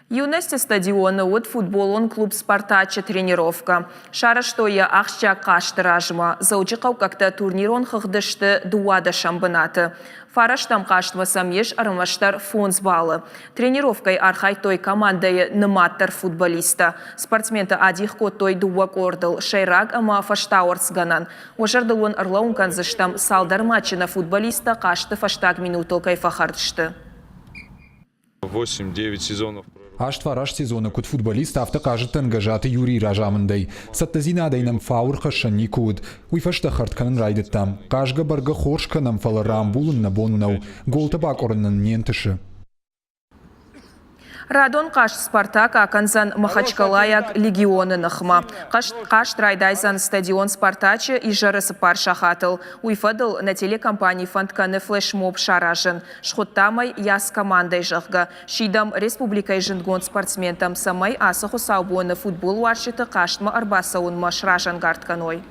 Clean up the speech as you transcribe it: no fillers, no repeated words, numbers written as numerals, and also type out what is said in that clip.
Юности стадионы уыд футболон клуб «Спартачы» тренировкӕ. Сарӕзтой йӕ ахсджиаг хъазты размӕ. Дзӕуджыхъӕуккӕгтӕ турнирон хыгъды сты дыууадӕсӕм бынаты. Фарӕстӕм хъазтмӕ сӕм ис ӕрмӕстдӕр фондз баллы. Тренировкӕйы архайдтой командӕйы нымаддӕр футболисттӕ. Спортсментӕ адих кодтой дыууӕ къордыл, сӕйраг ӕмӕ фӕстауӕрцгӕнӕн. Уӕ зӕрдыл уын ӕрлӕууын кӕндзыстӕм, цалдӕр матчы нӕ футболисттӕ хъазты фӕстаг минутыл кӕй фӕхӕрд сты. 8-9 сезонов. Аст-фараст сезоны куыд футболист, афтӕ хъазыдтӕн Гӕззаты Юрийы разамындӕй. Цӕттӕдзинадӕй нӕм фау ӕрхӕссӕн никуы уыд. Уый фӕстӕ хӕрд кӕнын райдыдтам. Хъазгӕ бӕргӕ хорз кӕнӕм, фӕлӕ рамбулын нӕ бон нӕу. Голтӕ бакъуырын нын не нтысы. Радон хъазт «Спартак» акӕндзӕн Махачкалайаг «Легион»-ы ныхмӕ. Хъазт райдайдзӕн стадион «Спартачы» изӕры цыппар сахатыл. Уый фӕдыл нӕ телекомпани фӕнд кӕны флешмоб саразын. Схуыдтам ӕй «Яс командӕй», зӕгъгӕ. Сидӕм республикӕйы зындгонд спортсментӕм, цӕмӕй ацы хуыцаубоны футболуарзджыты хъазтмӕ ӕрбацӕуынмӕ сразӕнгард кӕной.